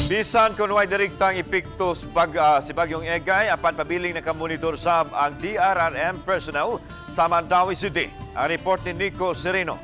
Bisan kung way direktang epekto si Bagyong Egay, apan pabiling nakamonitor sab ang DRRM personnel sa Mandaue City. Ang report ni Nico Sereno.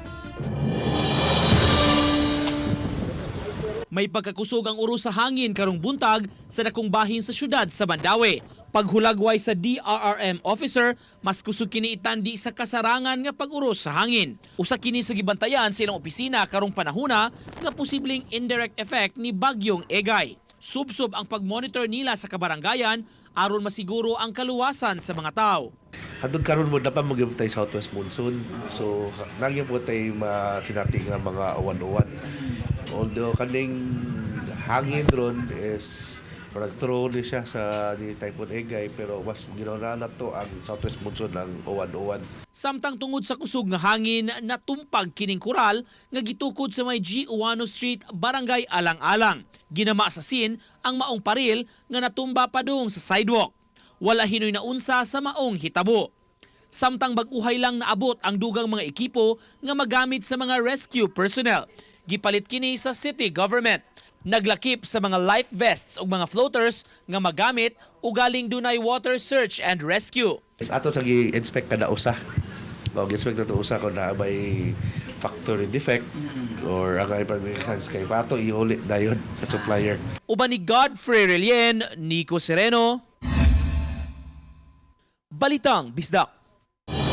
May pagkakusog ang uro sa hangin karong buntag sa dakong bahin sa syudad sa Mandaue. Paghulagway sa DRRM officer, mas kusog kini itandi sa kasarangan nga pag-uros sa hangin. Usa kini sa gibantayan sa ilang opisina karong panahona nga posibleng indirect effect ni Bagyong Egay. Subsob ang pag-monitor nila sa kabarangayan aron masiguro ang kaluwasan sa mga tao. Hantod karon mo na pa magyud tay southwest monsoon. So nagyan po tay masinati nga mga uwan-uwan. Although kaning hangin ron is parang throw ni siya sa ni Typhoon Egay, pero mas ginawa na to ang southwest monsoon ang uwan-uwan. Samtang tungod sa kusog nga hangin, natumpag kining koral nga gitukod sa may G. Uwano Street, Barangay Alang-Alang. Ginama sa sin ang maong paril nga natumba padung sa sidewalk. Wala hinoy na unsa sa maong hitabo. Samtang bag-uhay lang naabot ang dugang mga ekipo nga magamit sa mga rescue personnel. Gipalit kini sa city government. Naglakip sa mga life vests ug mga floaters nga magamit ugaling dunay water search and rescue. Is ato sa gi-inspect kada usa. O gi-inspect nato usa kung naa may factory defect or ang ay pagmisangs kay pato iuli dayon sa supplier. Uban ni Godfrey Relien, Nico Sereno, Balitang Bisdak.